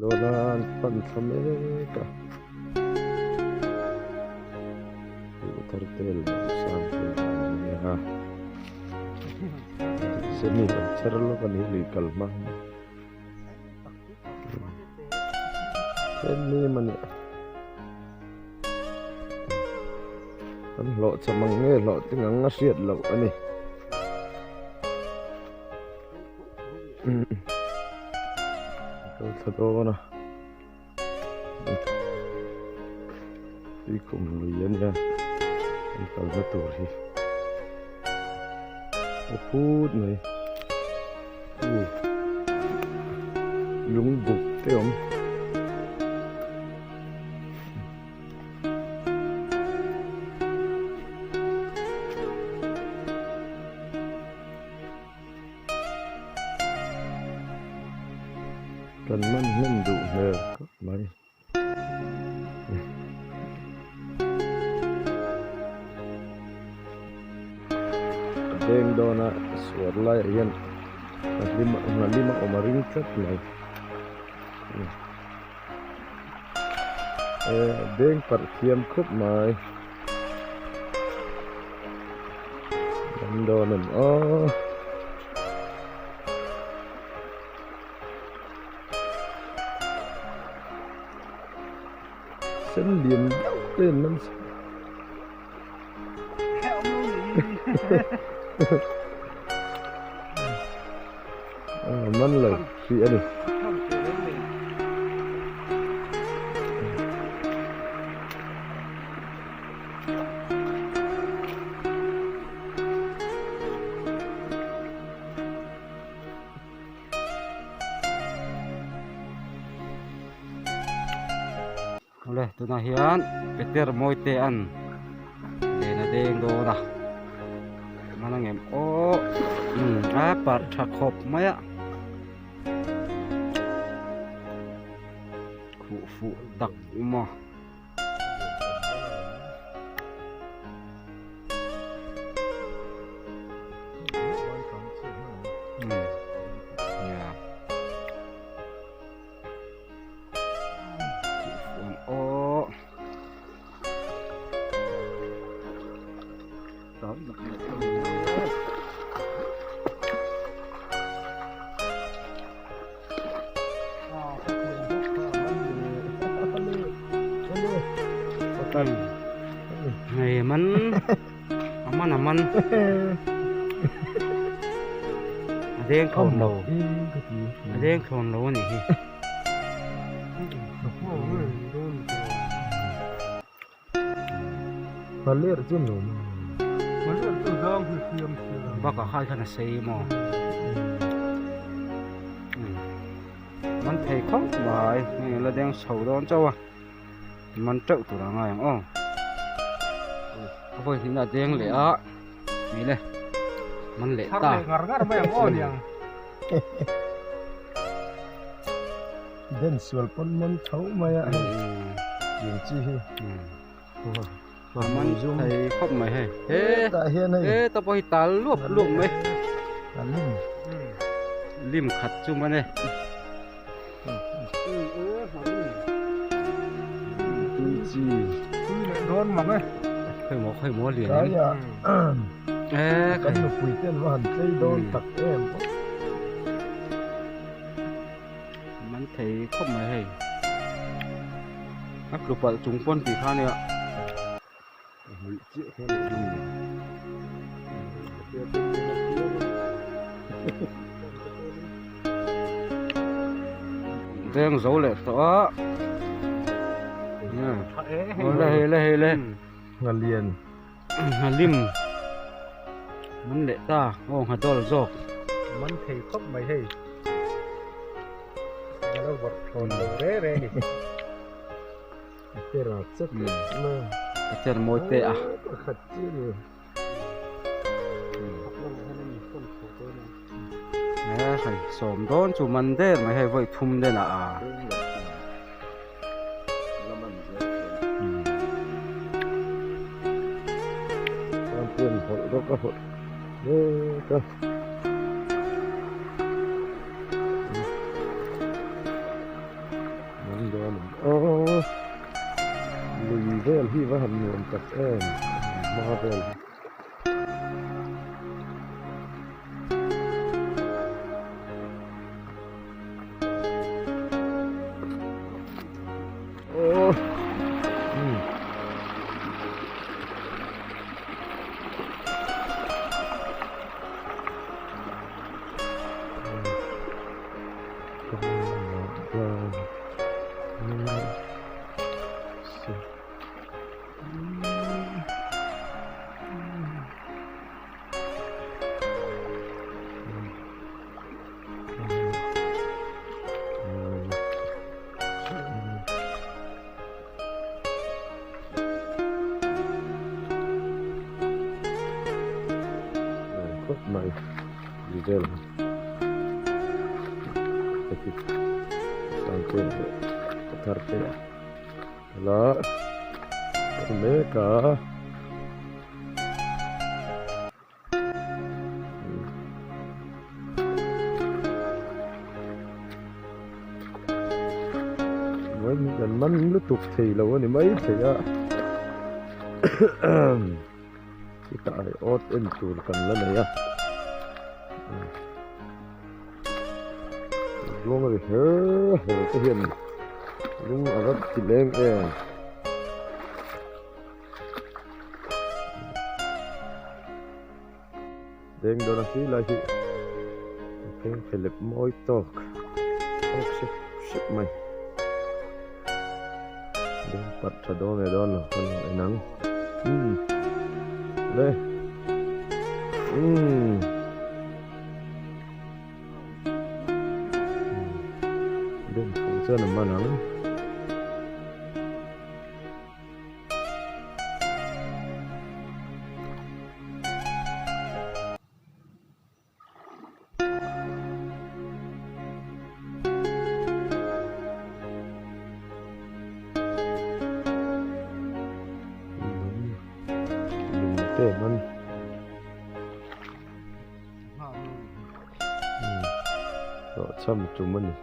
dawn a an pan thla mek a thar te leh sang te an ni a semi an chher lawk a ni lui kal hma em em a ni an hlawh cham ang nge hlawh tling ang a hriat loh a ni. Kal thla dawn a tuikhum lui a nia an kalna tur hi a phut mai lung buk te a awm. Kan man hnem duh hmel khawp mai. A deng dawn a suar laiah hian a hlim a hlim a awm a ring tlat mai. Deng parh thiam khawp mai. An dawn em aw. Sen lian deuh te an man sa. Man lo hrih a ni. Awle tunah hian Peter Mawite an len a deng dawn a man ang em aw umm a parh tha khawp mai a khuh fuh tak maw. Hei man a man a man a deng thlawn lo a deng thlawn lo a nih hi. Bakah khai khan a sei maw man thei khawp mai hei la deng chho dawn chauh a man teuh tur a ngai ang aw a vawi hnih na a deng leh a ni le man leh ta Den sual pawn man tho mai a hei tiang chi hi man thei khawp mai hei he tah hian hei he ta pawh hi tal luap luap mai a lim lim khat chu man e tui chi dawn mang e khoi maw khoi maw lian kaia e kan nupui ten va han tlei dawn tak em Man thei khawp mai hei. A tlu palh chung pawn tih kha nia. Veng zo leh tawh a. Le hei le hei le. Nghalian. Nghalim man leh ta aw nghadawl zawk. Man thei khawp mai hei. A lo vawrh thlawn lo re re ni. A tera chat na. A ter mawi te a. Pakhat chi ni. E hei sawm dawn chu man der mai hei vawi thum den ah a. Rampuiin hawlh rawk a hawlh mek a. dawn ang aw lui vel hi va han nuam tak em hma vel hi. Aw umm. Khawp mai vel heti sangte leh thar te la kal mek a. Kan man lutuk thei lo a ni mai thei a chutah hei awt en tur kan la nei a ruang ri her her te hian lung a va ti leng em. Deng dawn a khi lai hi pheng phelep mawi tawk tawk hrep hrep mai deng parh tha dawn leh dawn lo ka lo en ang umm le umm den fuh chuan a man ang. Hlawhchham tum a ni.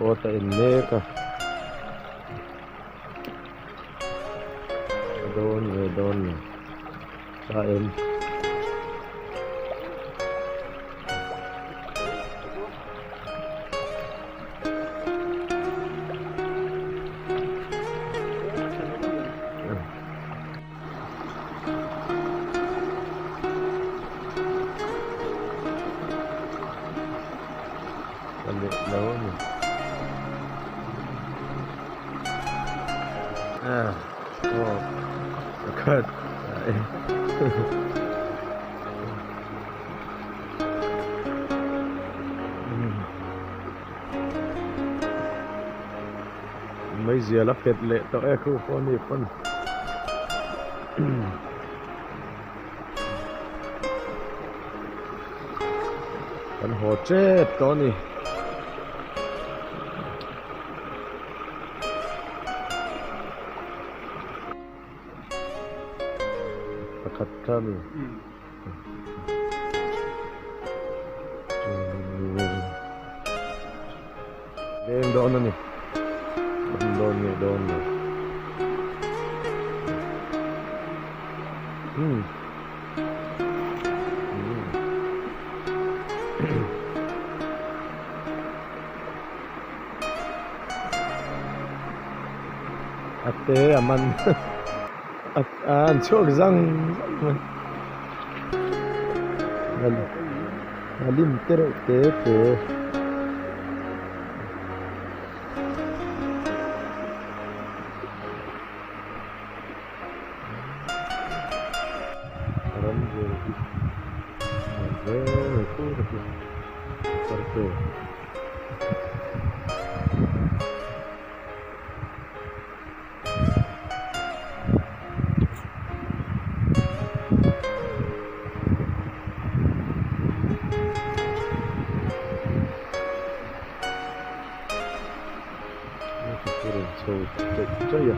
Awt a en mek a a dawn ve dawn lo a en. Ka leh lo a ni. Ah, aw, pakhat a e. Meizial a pet leh tawh e khu pawh ni pawn. Kan haw tep tawh a ni. Pakhat kha a ni. Leng dawn a ni. Awm dawn nge dawn lo. Umm. Umm. A te a man a an chhuak zang zang mai. A lim te reuh te te. Ram vel hi a hle mai tur hi parte. Chho chaih chaih a.